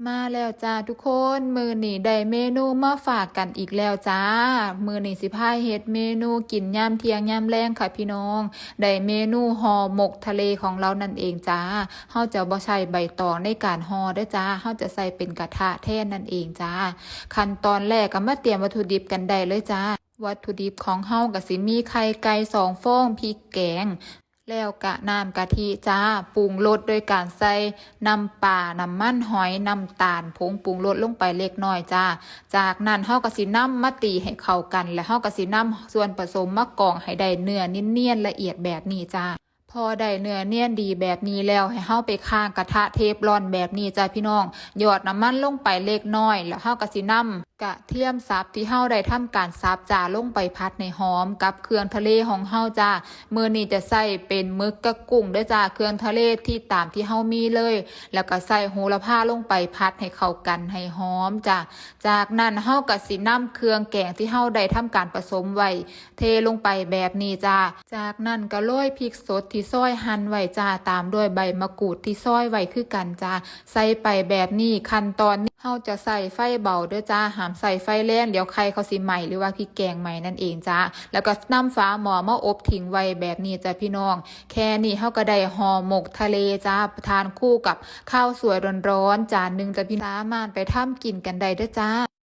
ມາແລ້ວຈ້າທຸກຄົນ ມື້ນີ້ໄດ້ເມນູມາຝາກກັນອີກແລ້ວຈ້າ. ມື້ນີ້ຊິພາເຮັດເມນູກິນຍາມທ່ຽງຍາມແລງຄ່ະພີ່ນ້ອງ. ໄດ້ເມນູຫໍ່ໝົກທະເລຂອງເຮົານັ້ນເອງຈ້າ. ເຮົາຈະບໍ່ໃຊ້ໃບຕອງໃນການຫໍ່ເດີ້ຈ້າ, ເຮົາຈະໃຊ້ເປັນກະທະແທນນັ້ນເອງຈ້າ. ຂັ້ນຕອນແລກກໍມາຕຽມວັດຖຸດິບກັນໄດ້ເລີຍຈ້າ. ວັດຖຸດິບຂອງເຮົາກໍຊິມີໄຂ່ໄກ່ສອງຟອງ, ພິກແກງ ແລ້ວກະນ້ຳກະທິຈ້າ. ປຸງລົດໂດຍການໃສ່ນ້ຳປາ, ນ້ຳມັນຫອຍ, ນ້ຳຕານ, ຜົງປຸງລົດລົງໄປເລັກນ້ອຍຈ້າ. ຈາກນັ້ນເຮົາກໍຊິນຳມາຕີໃຫ້ເຂົ້າກັນ ແລ້ວເຮົາກໍຊິນຳສ່ວນປະສົມມາກອງໃຫ້ໄດ້ເນື້ອນຽນໆລະອຽດແບບນີ້ຈ້າ. ພໍໄດ້ເນື້ອນຽນດີແບບນີ້ແລ້ວ ໃຫ້ເຮົາໄປຄ້າງກະທະເທຟລອນແບບນີ້ຈ້າພີ່ນ້ອງ. ຫຍອດນ້ຳມັນລົງໄປເລັກນ້ອຍ ແລ້ວເຮົາກໍຊິນຳກະທຽມສັບທີ່ເຮົາໄດ້ທຳການສັບຈ້າ ລົງໄປຜັດໃຫ້ຫອມກັບເຄື່ອງທະເລຂອງເຮົາຈ້າ. ມື້ນີ້ຈະໃຊ້ເປັນໝຶກກັບກຸ້ງເດີ້ຈ້າ, ເຄື່ອງທະເລທີ່ຕາມທີ່ເຮົາມີເລີຍ. ແລ້ວກໍໃສ່ໂຫລະພາລົງໄປຜັດໃຫ້ເຂົ້າກັນໃຫ້ຫອມຈ້າ. ຈາກນັ້ນເຮົາກໍຊິນຳເຄື່ອງແກງທີ່ເຮົາໄດ້ທຳການປະສົມໄວ້ ເທລົງໄປແບບນີ້ຈ້າ. ຈາກນັ້ນກໍໂລຍພິກສົດທີ່ຊອຍຫັ່ນໄວ້ຈ້າ, ຕາມດ້ວຍໃບມະກູດທີ່ຊອຍໄວ້ຄືກັນຈ້າ. ໃສ່ໄປແບບນີ້. ຂັ້ນຕອນນີ້ເຮົາຈະໃຊ້ໄຟເບົາເດີ້ຈ້າ, ຫ້າມໃຊ້ໄຟແຮງ ດຽວໄຂ່ເຂົາຊິໄໝ້ ຫຼືວ່າພິກແກງໄໝ້ນັ້ນເອງຈ້າ. ແລ້ວກໍນຳຝາໝໍ້ມາອົບຖິ້ມໄວ້ແບບນີ້ຈ້າພີ່ນ້ອງ. ແຄ່ນີ້ເຮົາກໍໄດ້ຫໍ່ໝົກທະເລຈ້າ, ທານຄູ່ກັບຄາວສວຍຮ້ອນໆ ຈານໜຶ່ງຈ້າພີ່ນ້ອງ. ສາມາດໄປທຳກິນກັນໄດ້ເດີ້ຈ້າ.